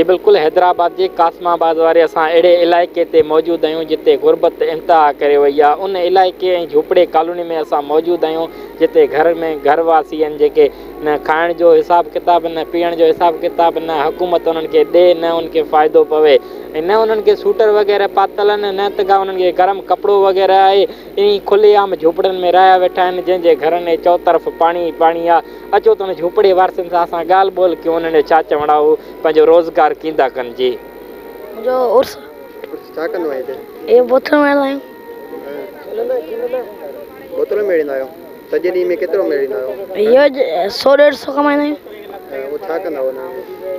بلڪل حيدرآباد جي قاسم آباد واري اسان اهڙي علائقي تي موجود آهيون جتي غربت انتها ڪري وئي آهي ان علائقي ۽ جهوپڙي ڪالوني ۾ اسان موجود آهيون جتي گهر ۾ گهر واسي آهن جيڪي نه کائڻ جو حساب ڪتاب نه پيئڻ جو حساب ڪتاب نه حڪومت انهن کي ڏي نه ان کي فائدو پوي ۽ نه انهن کي سوٽر وغيره پاتل آهن نه ته ڪا انهن کي گرم ڪپڙو وغيره آهي ائين کلي عام جهوپڙن ۾ رهيا ويٺا آهن جنهن جي گهرن جي چوطرف پاڻي ئي پاڻي آهي اچو ته ان جهوپڙي وارثن سان اسان ڳالهه ٻولهه ڪيون انهن جو ڇا چوڻ آهي هو پنهنجو روزگار ڪيندا ڪن جي. منهنجو عرس. عرس ڇا ڪندو آهين هتي؟ هي بوتل ميڙيندا آهيون. بوتل ميڙيندا آهيو سڄي ڏينهن ۾ ڪيترو ميڙيندا آهيو؟ اهو سو ڏيڍ سو ڪمائيندا آهيون. ۽ اهو ڇا ڪندا آهيو ان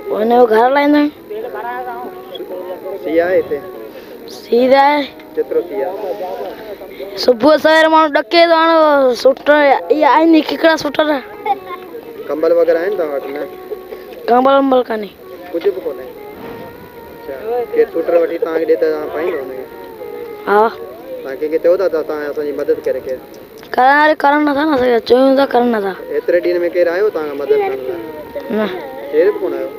جو؟ ان جو گهر هلائيندا آهيون. سيء آهي هتي؟ سيء ته آهي. ڪيترو سيء آهي؟ صبح سوير ماڻهو ڏڪي ٿو هاڻ سوٽر اهي آهن ني ڪڪڙا سوٽر. ڪمبل وغيره آهن توهان وٽ؟ نه ڪمبل ومبل ڪانهي. ڪجهه به ڪونهي. اڇا ڪير سوٽر وٺي توهان کي ڏي ته توهان پائيندو ان کي؟ ها. توهان ڪنهن کي چئو ٿا ته توهان اسان جي مدد ڪري ڪير؟ ڪرڻ واري ڪرن نٿا نه اسان کي چيون ٿا ڪرن نٿا. ايتري ڏينهن ۾ ڪير آيو توهان کان مدد ڪرڻ لاء؟ نه. ڪير به ڪونه آيو.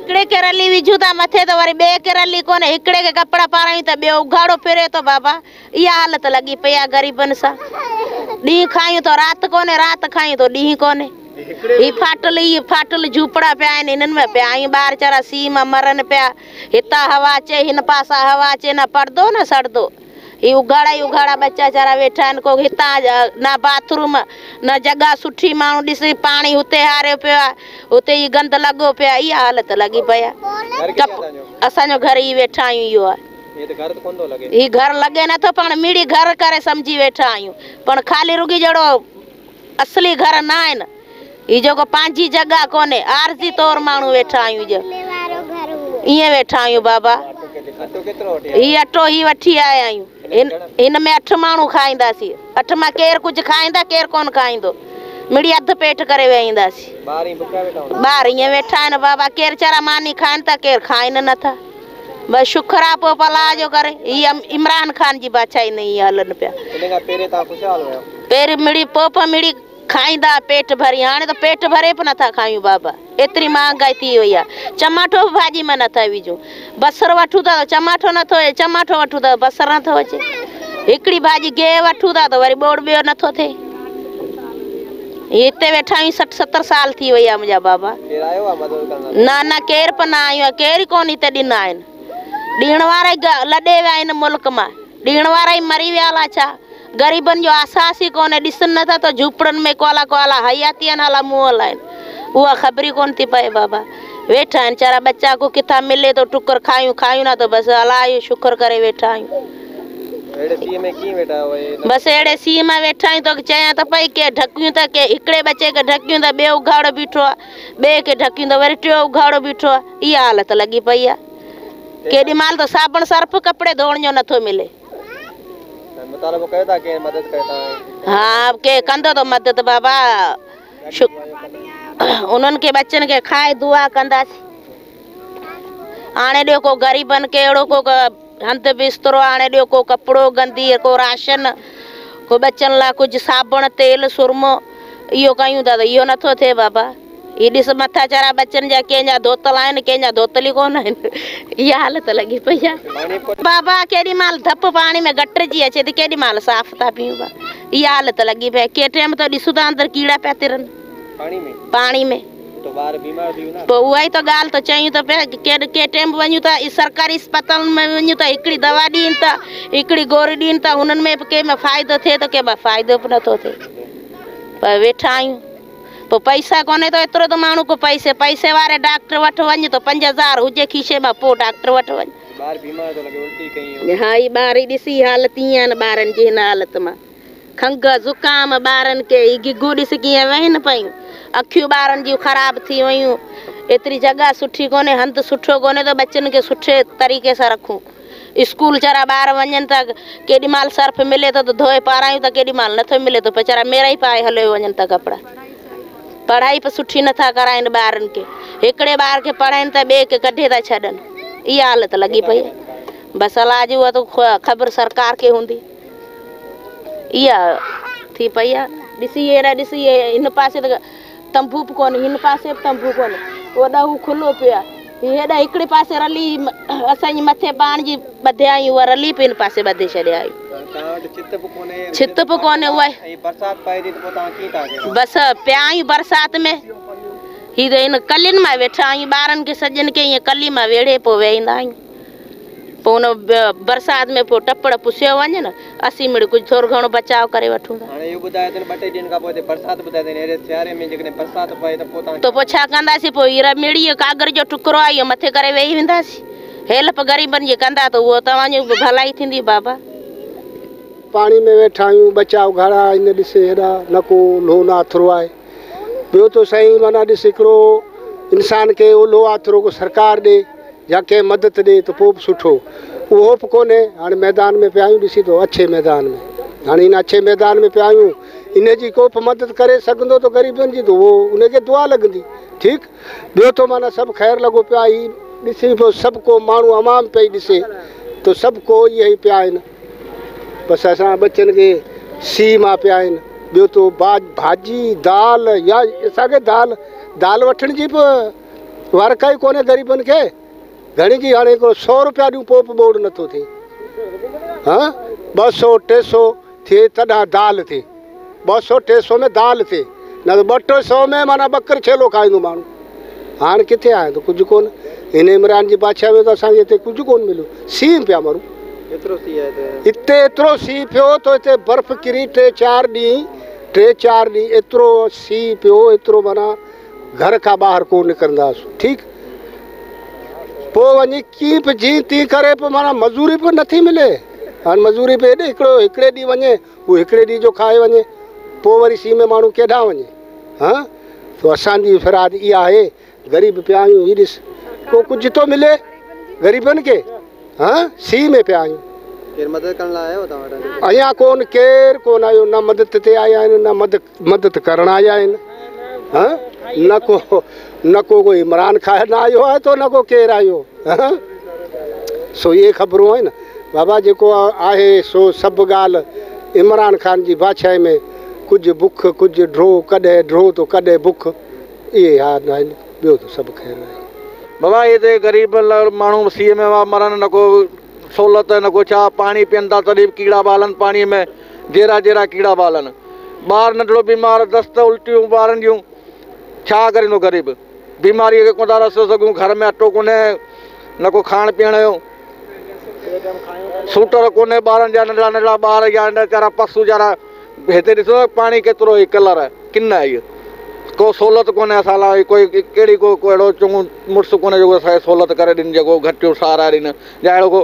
هڪڙي کي رلي وجهون ٿا مٿي ته وري ٻئي کي رلي ڪونهي، هڪڙي کي ڪپڙا پارايون ته ٻيو اگهاڙو ڦري ٿو بابا اها حالت لڳي پئي آهي غريبن سان. ڏينهن کايون ته رات ڪونهي، رات کايون ته ڏينهن ڪونهي. هي ڦاٽل هي ڦاٽل جهوپڙا پيا آهن انهن ۾ پيا آهيون ٻار ويچارا سيء مان مرن پيا. هتان هوا اچي هن پاسان هوا اچي نه پڙدو نه سڙدو. هي اگهاڙا ئي اگهاڙا ٻچا ويچارا ويٺا آهن ڪو هتان نه باٿ روم نه جڳهه سٺي ماڻهو ڏس پاڻي هتي هاريو پيو آهي هتي ئي گند لڳو پيو آهي اها حالت لڳي پئي آهي اسان جو گهر هي ويٺا آهيون اهو آهي هي گهر لڳي نٿو پاڻ مڙئي گهر ڪري سمجهي ويٺا آهيون پڻ خالي رڳي جهڙو اصلي گهر نه آهن هي جيڪو پنهنجي جڳهه ڪونهي عارضي طور ماڻهو ويٺا آهيون جو ائين ويٺا آهيون بابا هي اٽو هي وٺي آيا آهيون هن ۾ اٺ ماڻهو کائينداسين اٺ مان ڪير ڪجهه کائيندا ڪير ڪونه کائيندو مڙئي اڌ پيٽ ڪري ويهنداسين ٻار ائين ويٺا آهن بابا ڪير چرا ماني کائن ٿا ڪير کائن نٿا بس شڪر آ پوء الله جو ڪري هي عمران خان جي بادشاهي ۾ ائين هلن پيا پهرين مڙئي پوء پوء مڙئي کائيندا ها پيٽ ڀري هاڻي ته پيٽ ڀري به نٿا کايون بابا ايتري مهانگائي ٿي وئي آ چماٽو به ڀاڄي ۾ نٿا وجهون بصر وٺون ٿا ته چماٽو نٿو اچي چماٽو وٺون ٿا ته بصر نٿو اچي هڪڙي ڀاڄي گيهه وٺون ٿا ته وري ٻوڙ ٻيو نٿو ٿئي هتي ويٺا آهيون سٺ ستر سال ٿي وئي آ منهنجا بابا نه نه ڪير به نه آيو آ ڪير ئي ڪونه هتي ڏنا آهن ڏيڻ وارا ئي لڏي ويا آهن ملڪ مان ڏيڻ وارا ئي مري ويا الا ڇا غريبن جو احساس ئي ڪونهي ڏسن نٿا ته جهوپڙن ۾ ڪوالا ڪوالا حياتي آهن الا مئل آهن اها خبر ئي ڪونه ٿي پئي بابا ويٺا آهن چارا ٻچا ڪو ڪٿان ملي ٿو ٽڪر کايون کايون نه ته بس الله جو شڪر ڪري ويٺا آهيون. اهڙي سيء ۾ ڪيئن ويٺا آهيو؟ بس اهڙي سيء ۾ ويٺا آهيون توکي چيان ته پئي ڪي ڍڪيون ٿا ڪي هڪڙي ٻچي کي ڍڪيون ٿا ٻيو اگهاڙو بيٺو آهي ٻئي کي ڍڪيون ٿا وري ٽيو اگهاڙو بيٺو آهي اها حالت لڳي پئي آهي. ڪيڏي مهل ته صابڻ سرف ڪپڙي ڌوئڻ جو نٿو ملي. مطالبو ڪيو ٿا ڪير مدد ڪري توهان جي. ها ڪي ڪندو ته مدد بابا انهن کي ٻچن کي کائي دعا ڪنداسين. آڻي ڏيو ڪو غريبن کي اهڙو ڪو هنڌ بسترو آڻي ڏيو ڪو ڪپڙو گندي ڪو راشن ڪو ٻچن لاء ڪجهه صابڻ تيل سرمو اهو ڪيون ٿا ته اهو نٿو ٿئي بابا. هي ڏس مٿا چارا ٻچن جا ڪنهن جا ڌوتل آهن ڪنهن جا ڌوتل ئي ڪونه آهن اها حالت لڳي پئي آهي. بابا ڪيڏي مهل ڌپ پاڻي ۾ گٽر جي اچي ٿي ڪيڏي مهل صاف ٿا پيئون با اها حالت لڳي پئي آهي ڪي ٽيم ته ڏسون ٿا اندر ڪيڙا پيا ترن پاڻي ۾ پوء اها ئي ته ڳالهه ته چيون ته پيا ڪي ٽيم به وڃون ٿا سرڪاري اسپتالن ۾ وڃون ٿا هڪڙي دوا ڏين ٿا هڪڙي گوري ڏين ٿا هنن ۾ به ڪنهن ۾ فائدو ٿئي ٿو ڪنهن ۾ فائدو به نٿو ٿئي پر ويٺا آهيون. پوء پئسا ڪونهي ته ايترو ته ماڻهو ڪو پئسي پئسي واري ڊاڪٽر وٽ وڃ ته 5000 هجي کيسي مان پوء ڊاڪٽر وٽ وڃ. ٻار بيمار ٿو لڳي الٽي ڪئي. ها هي ٻار هي ڏس هي حالت ائين آهن ٻارن جي هن حالت مان کنگهه زڪام ٻارن کي هي گگهون ڏس ڪيئن وهن پيون اکيون ٻارن جون خراب ٿي ويون ايتري جڳهه سٺي ڪونهي هنڌ سٺو ڪونهي ته ٻچن کي سٺي طريقي سان رکون. اسڪول چرا ٻار وڃن ٿا ڪيڏي مهل سرف ملي ٿو ته ڌوئي پارايون ٿا ڪيڏي مهل نٿو ملي ته ويچارا ميرا ئي پائي هليو وڃن ٿا ڪپڙا پڙهائي به سٺي نٿا ڪرائين ٻارن کي هڪڙي ٻار کي پڙهائين ٿا ٻئي کي ڪڍي ٿا ڇڏن اها حالت لڳي پئي آهي بس الله جي اها ته خبر سرڪار کي هوندي اها ٿي پئي آهي ڏسي هيڏا ڏسي هن پاسي ته تنبو به ڪونهي هن پاسي به تنبو ڪونهي وڏا هو کلو پيو آهي. هي هيڏا هڪڙي پاسي رلي اسان جي مٿي پاڻ جي ٻڌيا آهيون، اها رلي به هن پاسي ٻڌي ڇڏيا آهيون. توهان وٽ ڇت به ڪونهي؟ ڇت به ڪونهي اها. ۽ برسات پئي ٿي ته پوء توهان ڪيئن ٿا ڪيو؟ بس پيا آهيون برسات ۾، هي ته هن ڪلين مان ويٺا آهيون، ٻارن کي سڄن کي ائين ڪلي مان ويڙهي پوء ويهندا آهيون. پوء ان برسات ۾ پوء ٽپڙ پسيو وڃن، اسين مڙئي ڪجهه ٿورو گهڻو بچاء ڪري وٺون ٿا. هاڻي اهو ٻڌايو ته ٻه ٽي ڏينهن کان پوء هتي برسات ٻڌائي اٿن، اهڙي سياري ۾ جيڪڏهن برسات پئي ته پوء توهان ته پوء ڇا ڪنداسين؟ پوء هي مڙئي اهو ڪاڳر جو ٽڪرو آهي، اهو مٿي ڪري ويهي وينداسين. هيلپ غريبن جي ڪندا ته اهو توهان جي به ڀلائي ٿيندي بابا. پاڻي ۾ ويٺا آهيون، ٻچا اگهاڙا آهن، ڏس هيڏا نه ڪو اولهو نه آٿرو آهي. ٻيو ته سائين معنيٰ ڏس هڪڙو انسان کي اولهو آٿرو ڪو سرڪار ڏي يا ڪنهن مدد ڏي ته پوء به سٺو، اهو به ڪونهي. هاڻي ميدان ۾ پيا آهيون، ڏسين ٿو اڇي ميدان ۾، هاڻي هن اڇي ميدان ۾ پيا آهيون، ان جي ڪو به مدد ڪري سگهندو ته غريبن جي ته اهو ان کي دعا لڳندي. ٺيڪ، ٻيو ته معنيٰ سڀ خير لڳو پيو آهي. هي ڏسين پيو سڀ ڪو ماڻهو عوام پئي ڏسي ته سڀ ڪو اهي ئي پيا آهن. بس اسان ٻچن کي سيء مان پيا آهن. ٻيو ته ڀاڄي دال يا اسان کي دال دال وٺڻ جي به ورڪ ئي ڪونهي غريبن کي. گهڻي جي هاڻي هڪڙو سو روپيا ڏيون پوء به ٻوڙ نٿو ٿئي. ها 200 300 ٿئي تڏهن دال ٿئي. 200 300 ۾ دال ٿئي، نه ته 2 300 ۾ معنيٰ ٻڪر ڇيلو کائيندو ماڻهو. هاڻ ڪٿي آهي ته ڪجهه ڪونه. هن عمران جي بادشاهي ۾ ته اسان کي هتي ڪجهه ڪونه مليو. سيء پيا مرون. ايترو سيء آهي ته هتي ايترو سيء پيو ته هتي برف ڪري 3 4 ڏينهن، 3 4 ڏينهن ايترو سيء پيو، ايترو معنيٰ گهر کان ٻاهر ڪونه نڪرندا هئاسون. ٺيڪ پوء وڃي ڪيئن به جيئن تيئن ڪري پوء معنيٰ مزوري به نٿي ملي. هاڻ مزوري به هيڏي هڪڙو هڪڙي ڏينهن وڃي هو هڪڙي ڏينهن جو کائي وڃي، پوء وري سيء ۾ ماڻهو ڪيڏانهن وڃي؟ ها تو اسان جي فرياد اها آهي، غريب پيا آهيون، هي ڏس ڪو ڪجهه ٿو ملي غريبن کي؟ ها سيء ۾ پيا آهيون. ڪير مدد ڪرڻ لاء آيو توهان وٽ؟ اڃا ڪون ڪير ڪون آيو، نه مدد تي آيا آهن نه مدد ڪرڻ آيا آهن. ها نه ڪو نه ڪو ڪو عمران خان آيو آهي تو نه ڪو ڪير آيو. ها سو اهي خبرون آهن بابا، جيڪو آهي سو سڀ ڳالهه عمران خان جي بادشاهي ۾ ڪجهه بک ڪجهه ڊرو، ڪڏهن ڊرو ته ڪڏهن بک، اهي حال آهن، ٻيو ته سڀ خير آهي. بابا هتي غريب ماڻهو سيء ۾ وا مرن، نه ڪو سهولت نه ڪو ڇا، پاڻي پين ٿا تڏهن به ڪيڙا ٻالن پاڻي ۾ جيرا جيرا ڪيڙا ٻالن، ٻار ننڍڙو بيمار، دست الٽيون ٻارن جون، ڇا ڪريندو غريب؟ بيماريء کي ڪونه ٿا رسي سگهون، گهر ۾ اٽو ڪونهي نه ڪو کائڻ پيئڻ جو، سوٽر ڪونهي ٻارن جا، ننڍڙا ننڍڙا ٻار يا ويچارا پسو ويچارا. هتي ڏسو ته پاڻي ڪيترو هي ڪلر ڪن آهي، ڪو سهولت ڪونهي اسان لاء، ڪوئي ڪهڙي ڪو اهڙو چڱو مڙس ڪونهي جيڪو اسان کي سهولت ڪري ڏين، جيڪو گهٽيون سهارا ڏين يا اهڙو ڪو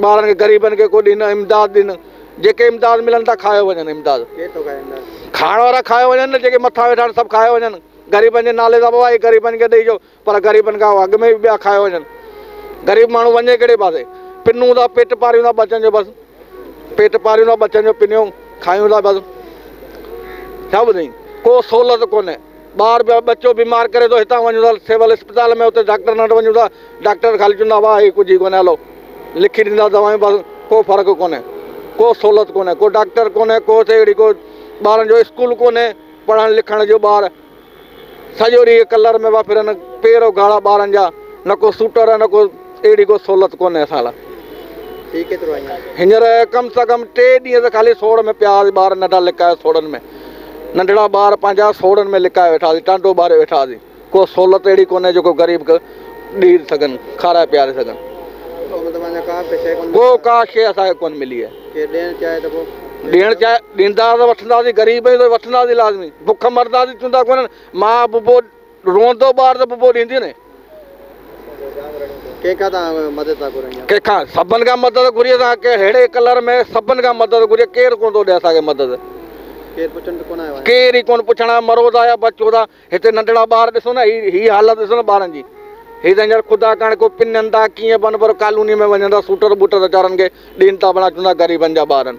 ٻارن کي غريبن کي ڪو ڏين امداد ڏين. جيڪي امداد ملن ٿا کايو وڃن، امداد کائڻ وارا کايو وڃن نه، جيڪي مٿان ويٺا آهن سڀ کايو وڃن غريبن جي نالي سان. بابا هي غريبن کي ڏئي جو، پر غريبن کان اڳ ۾ به ٻيا کايو وڃن. غريب ماڻهو وڃي ڪهڙي پاسي؟ پنون ٿا، پيٽ پاريون ٿا ٻچن جو، بس پيٽ پاريون ٿا ٻچن جو، پنيون کايون ٿا بس. ڇا ٻڌائين، ڪو سهولت ڪونهي. ٻار به ٻچو بيمار ڪري ٿو، هتان وڃون ٿا سول اسپتال ۾، اتي ڊاڪٽر وٽ وڃون ٿا، ڊاڪٽر خالي چوندا واهه هي ڪجهه ئي ڪونهي، هلو لکي ڏيندا دوائون، بس ڪو فرق ڪونهي، ڪو سهولت ڪونهي، ڪو ڊاڪٽر ڪونهي، ڪو هتي اهڙي ڪو ٻارن جو اسڪول ڪونهي پڙهڻ لکڻ جو. ٻار سڄو ڏينهن ڪلر ۾ پيا ڦرن، پير اگهاڙا ٻارن جا، نه ڪو سوٽر نه ڪو اهڙي ڪو سهولت ڪونهي اسان لاء. هينئر ڪم سان ڪم 3 ڏينهن ته خالي سوڙ ۾ پيا هئاسين، ٻار ننڍا لڪائي سوڙن ۾، ننڍڙا ٻار پنهنجا سوڙن ۾ لڪائي ويٺا هئاسين، ٽانڊو ٻاري ويٺا هئاسين. ڪو سهولت اهڙي ڪونهي جيڪو غريب کي ڏئي سگهن، کارائي پياري سگهن. ڪو ڪا شيء اسان کي ڪونه ملي آهي. ڏيڻ چاهي ڏيندا ته وٺنداسين، غريب آهيون ته وٺنداسين لازمي، بک مرنداسين چوندا ڪونهن. ماء ببو روئندو ٻار ته ببو ڏيندي نه. ڪنهن کان توهان مدد ٿا گهرو؟ ڪنهن کان؟ سڀن کان مدد گهري اسان کي، ههڙي ڪلر ۾ سڀن کان مدد گهري، ڪير ڪونه ٿو ڏئي اسان کي مدد. ڪير پڇڻ به ڪونه آيو آهي؟ ڪير ئي ڪونه پڇڻ آيو، مرو ٿا يا بچو ٿا. هتي ننڍڙا ٻار ڏسو نه، هي حالت ڏسو نه ٻارن جي. هي ته هينئر خدا ڪاڻ ڪو پنن ٿا ڪيئن بن پر ڪالوني ۾ وڃن ٿا، سوٽر ٻوٽر ويچارن کي ڏين ٿا، بنا چوندا غريبن جا ٻار آهن.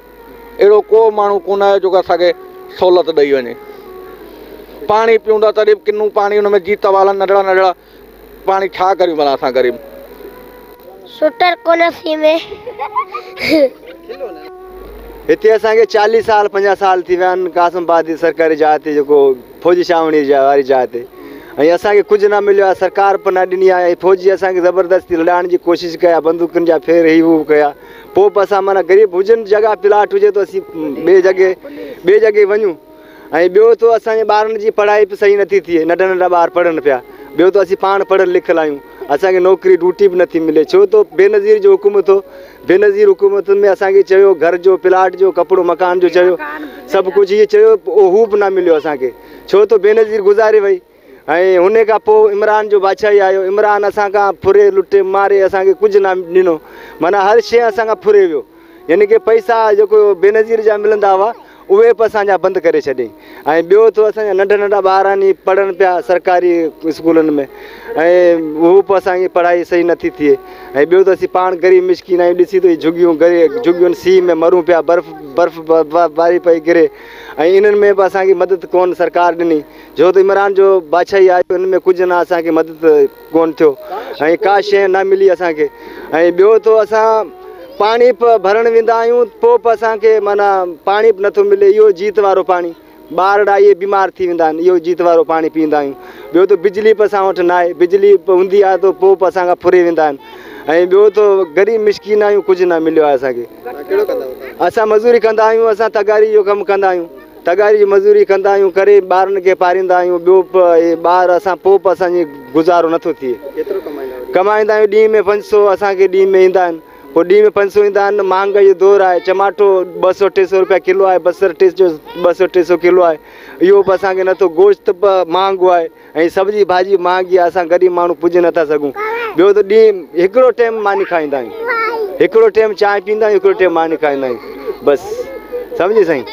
اهڙو ڪو ماڻهو ڪونه آيو جيڪو اسان کي سهولت ڏئي وڃي. پاڻي پيون ٿا تڏهن به ڪنو پاڻي، ان ۾ جيت والن ننڍڙا ننڍڙا پاڻي، ڇا ڪريون ڀلا اسان غريب. سوٽر ڪونه سي ۾. هتي اسان کي 40 سال 50 سال ٿي ويا آهن قاسم آباد جي سرڪاري جاء تي، جيڪو فوجي ڇانوڻي واري جاء تي، ऐं असांखे कुझु न मिलियो आहे, सरकार बि न ॾिनी आहे। ऐं फ़ौजी असांखे ज़बरदस्ती लॾाइण जी कोशिशि कया, बंदूकनि जा फेर ही हू कया, पोइ बि असां माना ग़रीब हुजनि, जॻह प्लाट हुजे त असीं ॿिए जॻह वञूं। ऐं ॿियो त असांजे ॿारनि जी पढ़ाई बि सही नथी थिए, नंढा नंढा ॿार पढ़नि पिया। ॿियो त असीं पाण पढ़ियल लिखियल आहियूं, असांखे नौकिरी ड्यूटी बि नथी मिले, छो त बेनज़ीर जो हुकूमत हो। बेनज़ीर हुकूमत में असांखे चयो घर जो, प्लाट जो, कपिड़ो मकान जो चयो, सभु कुझु इहो चयो, उहो बि न मिलियो असांखे, छो त बेनज़ीर गुज़ारे वई। ऐं हुन खां पोइ इमरान जो बादशाही आयो, इमरान असां खां फुरे लुटे मारे असांखे कुझु न ॾिनो, माना हर शइ असां खां फुरे वियो। यानी की पैसा जेको बेनज़ीर जा मिलंदा हुआ उहे बि असांजा बंदि करे छॾियईं। ऐं ॿियो त असांजा नंढा नंढा ॿार आहिनि, पढ़नि पिया सरकारी स्कूलनि में, ऐं उहो बि असांजी पढ़ाई सही नथी थिए। ऐं ॿियो त असीं पाण ग़रीब मिसकीन आहियूं, ॾिसी त झुगियूं झुगियुनि सीउ में मरूं पिया, बर्फ़ बर्फ़ बारी पई किरे, ऐं इन्हनि में बि असांखे मदद कोन सरकार ॾिनी। जो त इमरान जो बादशाही आयो, इन में कुझु न असांखे मदद कोन थियो, ऐं का शइ न मिली असांखे। ऐं ॿियो त असां पाणी भरण वेंदा आहियूं, पोइ बि असांखे माना पाणी बि नथो मिले, इहो जीत वारो पाणी, ॿारड़ा इहे बीमार थी वेंदा आहिनि, इहो जीत वारो पाणी पीअंदा आहियूं। ॿियो त बिजली बि असां वटि न आहे, बिजली बि हूंदी आहे त पोइ बि असां खां फुरे वेंदा आहिनि। ऐं ॿियो त ग़रीब मिसकीन आहियूं, कुझु न मिलियो आहे असांखे। असां मज़दूरी कंदा आहियूं, असां तगारी जो कमु कंदा आहियूं, तगारी जी मज़दूरी कंदा आहियूं करे ॿारनि खे पारींदा आहियूं। ॿियो ॿार असां पोइ बि असांजो गुज़ारो नथो थिए। कमाईंदा आहियूं ॾींहं में 500 असांखे ॾींहं में ईंदा आहिनि, पोइ ॾींहं में 500 ईंदा आहिनि। महांगाई जो दौरु आहे, टमाटो 200-300 रुपया किलो आहे, बसर 200-300 किलो आहे, इहो बि असांखे नथो। गोश्त बि महांगो आहे ऐं सब्ज़ी भाॼी महांगी आहे, असां ग़रीब माण्हू पुॼी नथा सघूं। ॿियो त ॾींहुं हिकिड़ो टाइम मानी खाईंदा आहियूं, हिकिड़ो टाइम चांहि पीअंदा आहियूं, हिकिड़ो टाइम मानी खाईंदा आहियूं, बसि सम्झी साईं।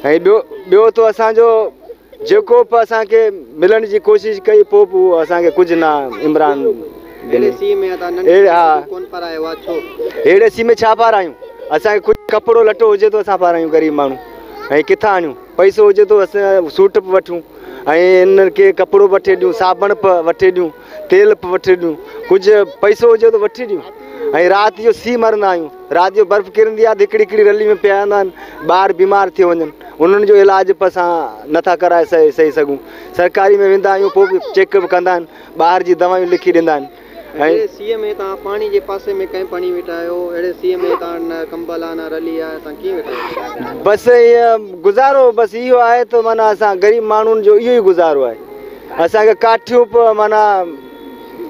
ऐं ॿियो त असांजो जेको बि असांखे मिलण जी कोशिशि कई, पोइ बि उहो असांखे कुझु न इमरान। अहिड़े सीउ में छा पारायूं? असांखे कुझु कपिड़ो लटो हुजे त असां पारायूं ग़रीब माण्हू, ऐं किथां आणियूं? पैसो हुजे त असां सूट बि वठूं, ऐं हिननि खे कपिड़ो बि वठी ॾियूं, साबण बि वठी ॾियूं, तेल बि वठी ॾियूं, कुझु पैसो हुजे त वठी ॾियूं। ऐं राति जो सीउ मरंदा आहियूं, राति जो बर्फ़ किरंदी आहे त हिकिड़ी हिकिड़ी रली में पिया हूंदा आहिनि, ॿार बीमार थी वञनि, उन्हनि जो इलाज बि असां नथा कराए सही सघूं। सरकारी में वेंदा आहियूं पोइ बि चेकअप कंदा आहिनि, ॿाहिरि जी दवायूं लिखी ॾींदा आहिनि। अहिड़े सीउ में तव्हां पाणी जे पासे में कंहिं पाणी वेठा आहियो? अहिड़े सीउ में तव्हां न कंबल आहे न रली आहे, तव्हां कीअं वेठा आहियो? बसि ईअं गुज़ारो बसि इहो आहे त माना असां ग़रीब माण्हुनि जो इहो ई गुज़ारो आहे। असांखे काठियूं बि माना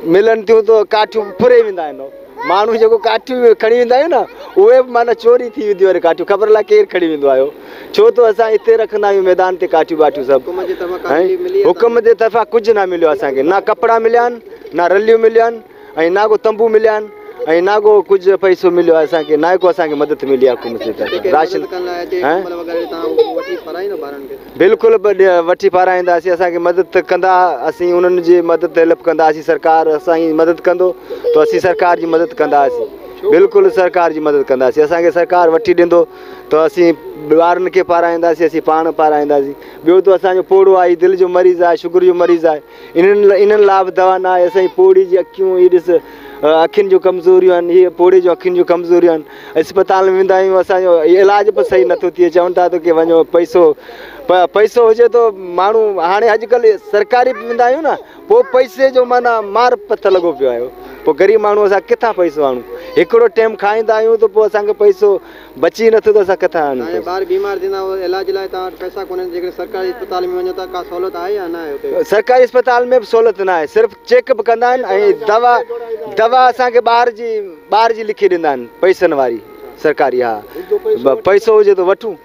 मिलनि थियूं त काठियूं फुरे वेंदा आहिनि, माण्हू जेको काठियूं खणी वेंदा आहियूं न, उहे बि माना चोरी थी वेंदियूं आहिनि काठियूं, ख़बर लाइ केरु खणी वेंदो आहे? छो त असां हिते रखंदा आहियूं मैदान ते काठियूं वाठियूं सभु। हुकुम जे तरफ़ां कुझु न मिलियो असांखे, न कपिड़ा मिलिया आहिनि, न रलियूं मिलियूं आहिनि, ऐं न को तंबू मिलिया आहिनि, ऐं न को कुझु पैसो मिलियो आहे असांखे, न को असांखे मदद मिली आहे हुकूमत जी तरफ़ां। राशन बिल्कुलु वठी पाराईंदासीं, असांखे मदद कंदा, असीं उन्हनि जी मदद हेल्प कंदासीं, सरकार असांजी मदद कंदो त असीं सरकार जी मदद कंदासीं, बिल्कुलु सरकार जी मदद कंदासीं। असांखे सरकार वठी ॾींदो त असीं ॿारनि खे पाराईंदासीं, असीं पाण पाराईंदासीं। ॿियो त असांजो पोड़ो आहे, दिलि जो मरीज़ आहे, शुगर जो मरीज़ आहे, इन्हनि लाइ बि दवा न आहे। असांजी पोड़ी जी अखियूं, इहे ॾिस अखियुनि जूं कमज़ोरियूं आहिनि, इहे पोड़े जूं अखियुनि जूं कमज़ोरियूं आहिनि। अस्पताल में वेंदा आहियूं, असांजो इलाज बि सही नथो थिए, चवनि था त की वञो पैसो पैसो हुजे त माण्हू हाणे अॼुकल्ह सरकारी बि वेंदा आहियूं न, पोइ पैसे जो माना मार पथ लॻो पियो आहे। पोइ ग़रीब माण्हू असां किथां पैसो आणूं? हिकिड़ो टाइम खाईंदा आहियूं त पोइ असांखे पैसो बची नथो त असां किथां आणूं? ॿार बीमार थींदा इलाज लाइ तव्हां वटि पैसा कोन्हनि, जेकॾहिं सरकारी अस्पताल में वञो त का सहूलियत आहे या न आहे हुते? सरकारी अस्पताल में बि सहूलियत न आहे, सिर्फ़ु चेकअप कंदा आहिनि ऐं दवा असांखे ॿाहिरि जी लिखी ॾींदा आहिनि पैसनि वारी सरकारी। हा, पैसो हुजे त वठूं,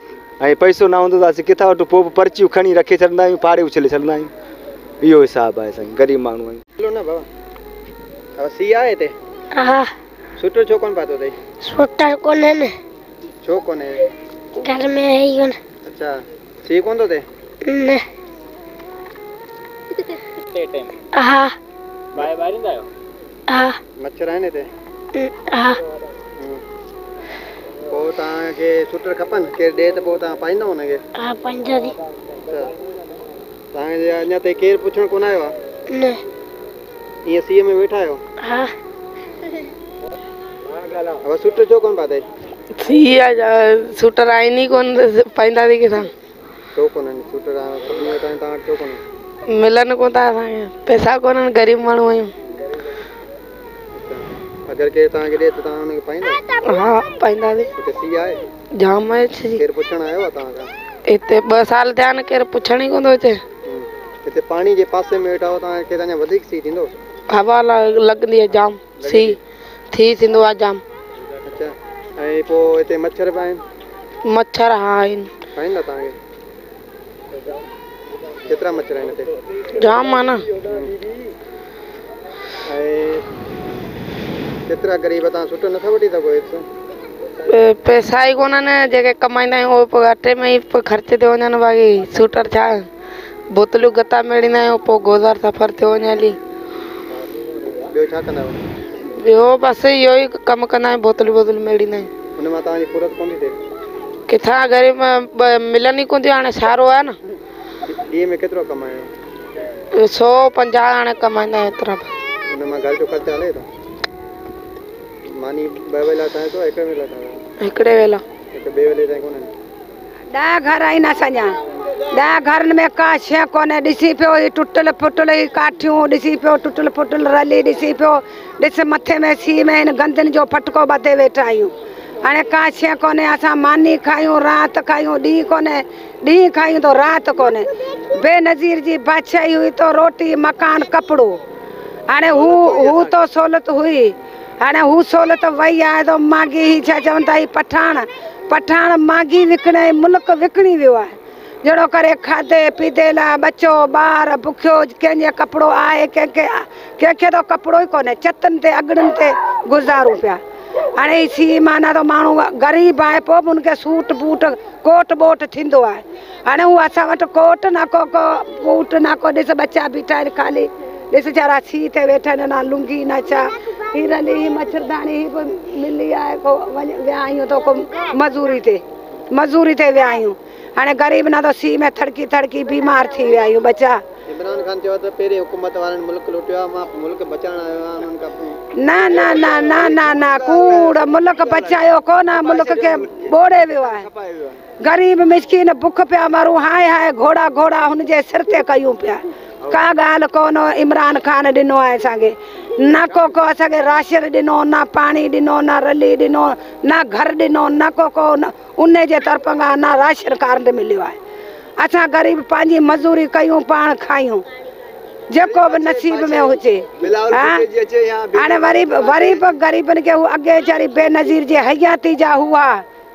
ऐं पैसो न हूंदो त असीं किथां वठूं? पोइ बि पर्चियूं खणी रखे छॾंदा आहियूं, फाड़े उछले छॾंदा आहियूं। इहो हिसाबु आहे साईं, ग़रीब माण्हू आहियूं। न बाबा, सीउ आहे हिते? हा। स्वेटर छो कोन पातो अथई? स्वेटर कोन्हे न। छो कोन्हे? घर में है ही कोन। अच्छा, सीउ कोन थो थिए? न। हा। बाहि ॿारींदा आहियो? हा। मच्छर आहिनि हिते? हा। पोइ तव्हांखे स्वेटर खपनि? केरु ॾे त पोइ तव्हां पाईंदव हुनखे? हा, पाईंदासीं। अच्छा, तव्हांजे अञा ताईं केरु पुछणु कोन आयो आहे? न। ईअं सीउ में वेठा आहियो? हा। अब स्वेटर छो कोन पातई? सीउ आहे, स्वेटर आहिनि ई कोन, पाईंदासीं किथां? छो कोन्हनि स्वेटर? सभिनी वटि आहिनि, तव्हां वटि छो कोन्हे? मिलनि कोन था असांखे, पैसा कोन्हनि, ग़रीब माण्हू आहियूं। अगरि केरु तव्हांखे ॾिए त तव्हां हुनखे पाईंदा? हा, पाईंदासीं। हिते सीउ आहे? जाम आहे सीउ। केरु पुछणु आयो आहे तव्हां खां? हिते 2 साल थिया आहिनि, केरु पुछणु ई कोन थो अचे। हिते पाणी जे पासे में वेठा आहियो, तव्हांखे अञा वधीक सीउ थींदो? हवा लॻंदी आहे जाम, सीउ थी थींदो आहे जाम। अच्छा, ऐं पोइ हिते मच्छर बि आहिनि? मच्छर हा आहिनि। आहिनि न तव्हांखे? केतिरा मच्छर आहिनि हिते? जाम आहे न। ऐं केतिरा ग़रीब तव्हां सुठो नथा वठी सघो हिते? पैसा ई कोन्हनि, जेके कमाईंदा आहियूं उहे पोइ अटे में ई ख़र्च थी वञनि, बाक़ी सूटर छा बोतलियूं गता मेड़ींदा आहियूं, पोइ गुज़र सफ़र थियो वञे हली। ॿियो छा कंदा आहियो? ॿियो बसि इहो ई कमु कंदा आहियूं, बोतलियूं बोतलियूं मेड़ींदा आहियूं। हुन मां तव्हांजी पूरत कोन थी थिए? किथां ग़रीब मिलनि ई कोन थियूं, हाणे सारो आहे न। ॾींहं में केतिरो कमायो? 150 हाणे कमाईंदा आहियूं एतिरा। हुन मां घर जो ख़र्चु हले थो? मानी 2 वेला ठाहे थो, हिकु वेला ठाहे? हिकिड़े वेला। हिकु ॿिए वेले ताईं कोन्हे? 10 घर आहिनि असांजा, 10 घरनि में का शइ कोन्हे। ॾिसी पियो ही टुटल फुटल ही काठियूं, ॾिसी पियो टुटल फुटल रली, ॾिसी पियो ॾिस मथे में सीउ में हिन गंदनि जो फटको ॿधे वेठा आहियूं। हाणे का शइ कोन्हे, असां मानी खायूं, राति खायूं, ॾींहुं कोन्हे, ॾींहुं खायूं त राति कोन्हे। बेनज़ीर जी बादशाही हुई तो रोटी मकान कपिड़ो, हाणे हू तो सहूलियत हुई, हाणे हू सहूलियत वई आहे त मांगी ही छा चवनि था, ही पठाण पठाण मांगी विकिणे मुल्क विकिणी वियो आहे। जहिड़ो करे खाधे पीते लाइ बचो ॿार भुखियो, कंहिंजे कपिड़ो आहे, कंहिंखे कंहिंखे त कपिड़ो ई कोन्हे, छतनि ते अॻड़नि ते गुज़ारूं पिया। हाणे सीउ माना त माण्हू ग़रीब आहे, पोइ बि हुनखे सूट बूट कोट बोट थींदो आहे। हाणे हू असां वटि कोट न को को बूट न को, ॾिस बच्चा बीठा आहिनि ख़ाली, ॾिस वीचारा सीउ ते वेठा आहिनि, न लुंगी न छा। ही रली ही मच्छरदानी ही बि मिली आहे, को वञ विया आहियूं त को मज़ूरी ते विया आहियूं। हाणे ग़रीब न त सीउ में थड़की थड़की बीमार थी विया आहियूं बच्चा। इमरान खान चयो त पहिरीं हुकूमत वारनि मुल्क लुटियो आहे, मां मुल्क बचाइण आयो आहियां उन्हनि खां। न न न न न न, कूड़, मुल्क बचायो कोन, मुल्क खे ॿोड़े वियो आहे। ग़रीब मिसकीन भुख पिया मरूं, हाय हाय घोड़ा घोड़ा हुनजे सिर ते कयूं पिया। का ॻाल्हि कोन इमरान खान ॾिनो आहे असांखे, न को को असांखे राशन ॾिनो, न पाणी ॾिनो, न रली ॾिनो, न घर ॾिनो, न को को उन जे तरफ़ खां न राशन कार्ड मिलियो आहे। असां ग़रीब पंहिंजी मज़ूरी कयूं, पाण खायूं, जेको बि नसीब में हुजे। हाणे वरी वरी बि ग़रीबनि खे अॻे वीचारी बेनज़ीर जे हयाती जा हुआ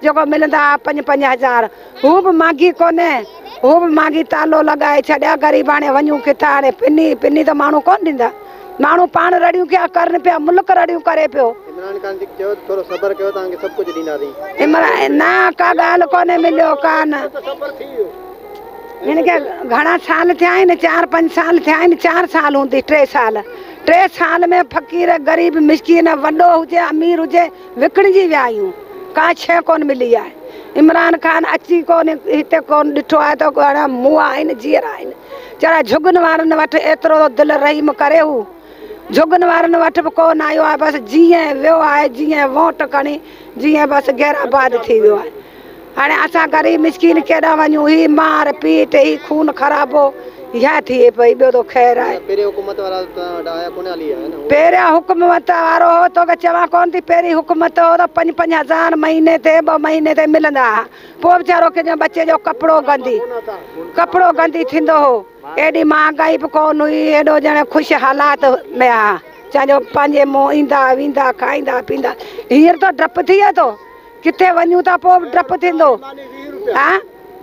जेको मिलंदा हुआ 5-5 हज़ार, हू बि मांगी कोन्हे, हू बि मांगी तालो लॻाए छॾिया। ग़रीब हाणे वञूं किथां? हाणे पिनी पिनी त माण्हू कोन ॾींदा, माण्हू पाण रड़ियूं पिया करनि पिया, मुल्क रड़ियूं करे पियो। इमरान खान चयो थोरो सब्र कयो, तव्हांखे सभु कुझु ॾींदासीं। इमरान न का ॻाल्हि कोन्हे मिलियो कान। हिनखे घणा साल थिया आहिनि, 4-5 साल थिया आहिनि, 4 साल हूंदी, 3 साल, 3 साल में फ़क़ीर ग़रीब मिसकीन वॾो हुजे अमीर हुजे विकिणिजी विया आहियूं, का शइ कोन मिली आहे। इमरान खान अची कोन हिते कोन ॾिठो आहे त घणा मुआ आहिनि जीअरा आहिनि, चरा झुगनि वारनि वटि एतिरो दिलि रहीम करे, हू झुगनि वारनि वटि बि कोन आयो आहे। बसि जीअं वियो आहे, जीअं वोट खणी जीअं बसि गैराबाद थी वियो आहे। हाणे असां ग़रीब मिसकीन केॾां वञूं? ही मार पीट, ही खून ख़राबो इहा थिए पई, ॿियो त ख़ैर आहे। पहिरीं हुकूमत वारा आया कोन हली आया न? पहिरियां हुकूमत वारो हो, तोखे चवां कोन थी, पहिरीं हुकूमत हो त 5-5 हज़ार महीने ते 2 महीने ते मिलंदा हुआ। पोइ वीचारो कंहिंजो बच्चे जो कपिड़ो गंदी थींदो हो। एॾी महांगाई बि कोन हुई, एॾो ॼण ख़ुशि हालात में आहे, चांजो पंहिंजे मुंहुं ईंदा वेंदा खाईंदा पीअंदा। हींअर त ड्रप थिए थो, किथे वञूं था पोइ बि ड्रप थींदो। हा,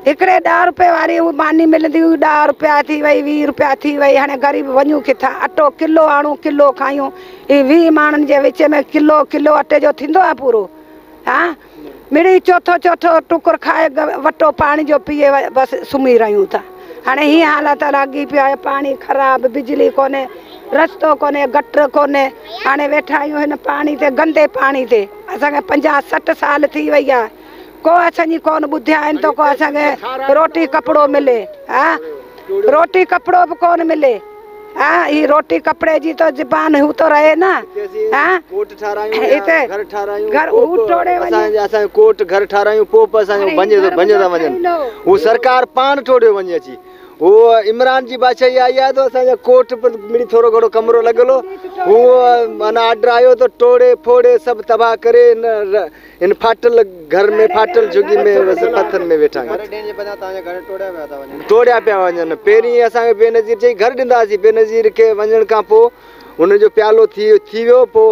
हिकिड़े 10 रुपए वारी उहा मानी मिलंदी हुई, 10 रुपया थी वई, 20 रुपया थी वई। हाणे ग़रीब वञूं किथां? अटो किलो आणूं, किलो खायूं। ही 20 माण्हुनि जे विच में किलो किलो अटे जो थींदो आहे पूरो। हा, मिड़ी चोथो चोथो टुकुर खाए वटो पाणी जो पीए बसि सुम्ही रहियूं था। हाणे हीअ हालत लॻी पियो आहे, पाणी ख़राबु, बिजली कोन्हे, रस्तो कोन्हे, गटर कोन्हे। हाणे वेठा आहियूं हिन पाणी ते, गंदे पाणी ते। असांखे 50-60 साल थी वई आहे, को असांजी कोन ॿुधिया आहिनि त को असांखे रोटी कपिड़ो मिले। हा, रोटी कपिड़ो बि कोन मिले। हा, ही रोटी कपिड़े जी त ज़बान हू त रहे न। हा, कोट ठारायूं, हिते घर ठारायूं, घर हू टोड़े वञे, असां कोट घर ठारायूं, पोइ बि असांजो भञे था वञनि। हू सरकार पाण टोड़ियो वञे अची, उहो इमरान जी बादशाही आई आहे त असांजा कोट मिड़ी थोरो घणो कमिरो लॻल हो, उहो माना आर्डर आयो त टोड़े फोड़े सभु तबाह करे इन फाटल घर में फाटल झुगी में बसि पथर में वेठा आहियूं। टोड़िया पिया वञनि। पहिरीं असांखे बेनज़ीर चई घर ॾींदासीं, बेनज़ीर खे वञण खां पोइ हुनजो प्यालो थी वियो, पोइ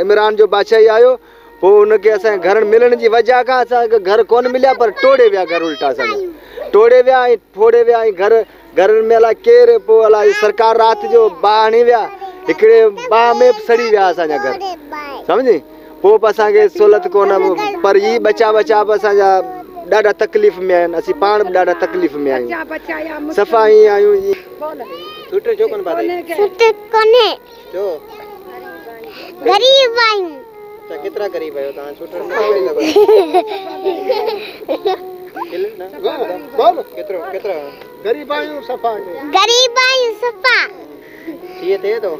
इमरान जो बादशाही आयो, पोइ हुनखे असांजे घर मिलण जी वजह खां असांखे घर कोन मिलिया, पर टोड़े विया घर उल्टा असांजा टोड़े विया ऐं फोड़े विया ऐं घर घरनि में अलाए केरु पोइ अलाए सरकार राति जो बाहि हणी विया, हिकिड़े बाहि में सड़ी विया असांजा घर, सम्झी। पोइ बि असांखे सहूलियत कोन, पर हीअ बचा बचा बि असांजा ॾाढा तकलीफ़ में आहिनि, असीं पाण बि ॾाढा तकलीफ़ में आहियूं, सफ़ा ईअं आहियूं। सुटर छो कोन पाते? सुटर कोन्हे। छो? गरीब आहियूं। अच्छा, केतिरा गरीब आहियो तव्हां? सुटर न बोल केतिरो केतिरा गरीब आहियूं सफ़ा, गरीब आहियूं सफ़ा। सीअ थिए थो?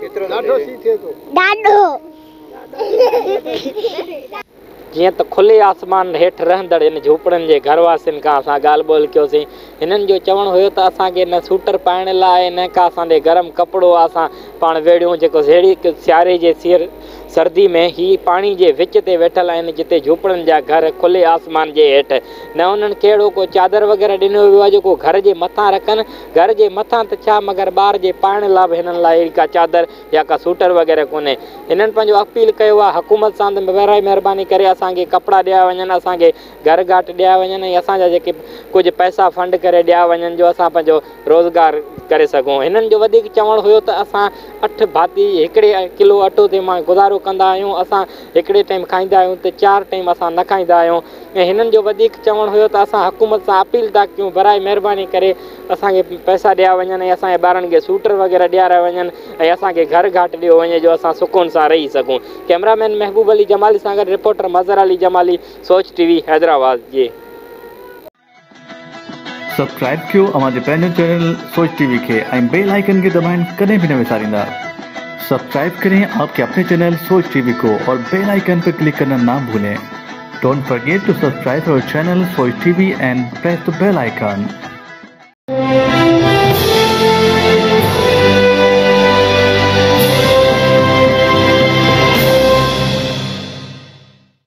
केतिरो ॾाढो सीउ थिए थो? ॾाढो। जीअं त खुले आसमान हेठि रहंदड़ इन झूपड़नि जे घरवासियुनि खां असां ॻाल्हि ॿोल कयोसीं। हिननि जो चवणु हुयो त असांखे न सूटर पाइण लाइ न का असांजे गरम कपिड़ो असां पाण वेढ़ियूं, जेको अहिड़ी सियारे जे सर्दी में ही पाणी जे विच ते वेठल आहिनि, जिते झूपड़नि जा घर खुले आसमान जे हेठि, न उन्हनि खे अहिड़ो को चादर वग़ैरह ॾिनो वियो आहे जेको घर जे मथां रखनि, घर जे मथां त छा मगर ॿार जे पाइण लाइ बि हिननि लाइ अहिड़ी का चादर या का सूटर वग़ैरह कोन्हे। हिननि पंहिंजो अपील कयो आहे हुकूमत सां त बराए महिरबानी करे असांखे कपिड़ा ॾिया वञनि, असांखे घर घाट ॾिया वञनि ऐं असांजा जेके कुझु पैसा फंड करे ॾिया वञनि जो असां पंहिंजो रोज़गार करे सघूं। हिननि जो वधीक चवणु हुयो त असां 8 भाती हिकिड़े किलो अटो ते मां गुज़ारो कंदा आहियूं, असां हिकिड़े टाइम खाईंदा आहियूं त 4 टाइम असां न खाईंदा आहियूं। ऐं हिननि जो वधीक चवणु हुयो त असां हुकूमत सां अपील था कयूं बराए महिरबानी करे असांखे पैसा ॾिया वञनि ऐं असांजे ॿारनि खे सूटर वग़ैरह ॾियारा वञनि ऐं असांखे घर घाट ॾियो वञे जो असां सुकून सां रही सघूं। कैमरामैन महबूब अली जमाली सां गॾु रिपोर्टर मज़हर अली जमाली, सोच टीवी, हैदराबाद। जी सब्सक्राइब कयो अव्हांजे पंहिंजो चैनल सोच टीवी खे ऐं बेल आइकन खे दबाइण कॾहिं बि न विसारींदा। सब्सक्राइब करें आपके अपने चैनल सोच टीवी को और बेल आइकन पर क्लिक करना ना भूलें। Don't forget to subscribe our channel Soch TV and press the bell icon.